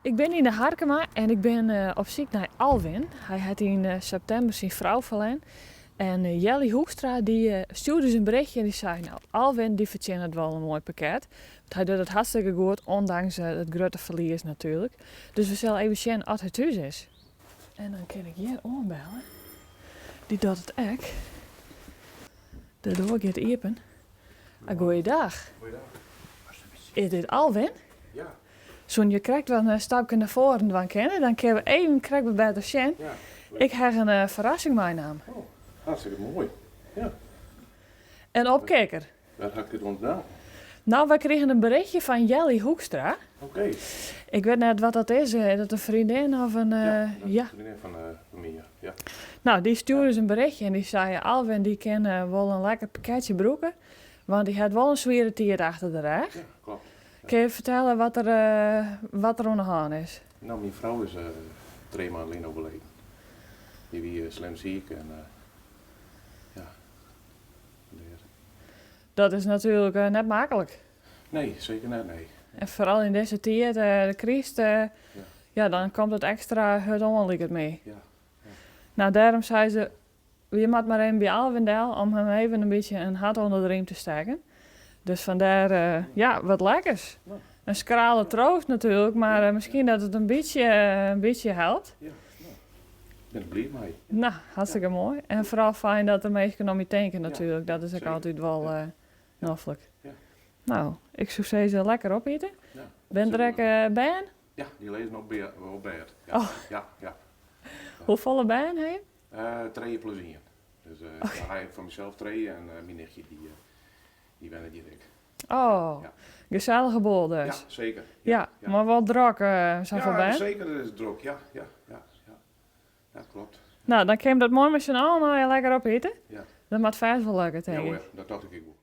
Ik bin yn de Harkema en ik bin eh, op syk nei Alwin. Hy hat yn eh, septimber syn frou ferlern. En eh, Jelly Hoekstra dy stjoerde ús in berichtje en dy sei, nou, Alwin dy fertsjinnet wol in moai pakket. Want hy docht it hartstikke goed, ondanks it grutte ferlies natuerlik. Dus we sille even sjen oft hy thús is. En dan kin ik hjir oanbelle. Dy docht it ek. De doar giet iepen. Ah, goeiedag. Is dit Alwin? Ja. Soene je krekt wat in stapke nei foaren dwaan kinne, dan kinne we even krekt wat better sjen. Ja. Ik ha in eh, ferrassing meinaam. Oh, hartstikke moai. Ja. In opkikker. Wêr ha ik dit oan dwaan? Nou, wy krigen in berichtje fan Jelly Hoekstra. Oké. Ik wit net wat dat is. Is dat in freondin of in... Ja, dat is ja. in freondin fan, fan my, ja. ja. Nou, dy stjoerde ús in berichtje en dy sei, Alwin dy kin wol in lekker pakketsje brûke, want dy hat wol in swiere tiid achter de rêch. Ja, klopt. Ja. Kinne je fertelle wat der, wat der oan de hân is? Nou, myn frou is trije maand lyn overleden. Dy wie slim siik en ja, dêr. Dat is natuerlik net maklik. Nee, seker net, nee. En foaral yn dizze tiid, de kryst, Ja. ja, dan komt it ekstra hurd oan, liket my. Ja, ja. Nou, dêrom sei se, je moat mar even by Alwin del om him even in bytsje in hart ûnder de riem te stekken. Dus fandêr, ja, wat lekkers. Nou. In skrale troost natuerlik, mar miskien dat it in bytsje helpt. Ja, nou, ik bin der bliid mei. Nou, hartstikke moai. En foaral fijn dat der minsken om je tinke natuerlik. Dat is ek zeker. altyd wol Ja. noflik. Ja. Nou, ik soe sizze lekker opite. Ja. Binne der ek bern? Ja, dy lizze op op bêd. Ja. Oh. Ja, ja. Hoefolle bern ha je? Trije plus ien. Dus okay. ha ik foar mysels trije en myn nichtje dy, dy wennet hjir ek. Oh, Ja. gesellige boel dus. Ja, seker. Ja, mar wol drok, safolle Ja, bern. seker is it drok. Ja, ja, ja, ja. Ja, klopt. Nou, dan kin we dat moai mei syn allen lekker opite. Ja. Dat moat fêst wol lukke, Ja tink ik. hoor, dat tocht ik ek wol.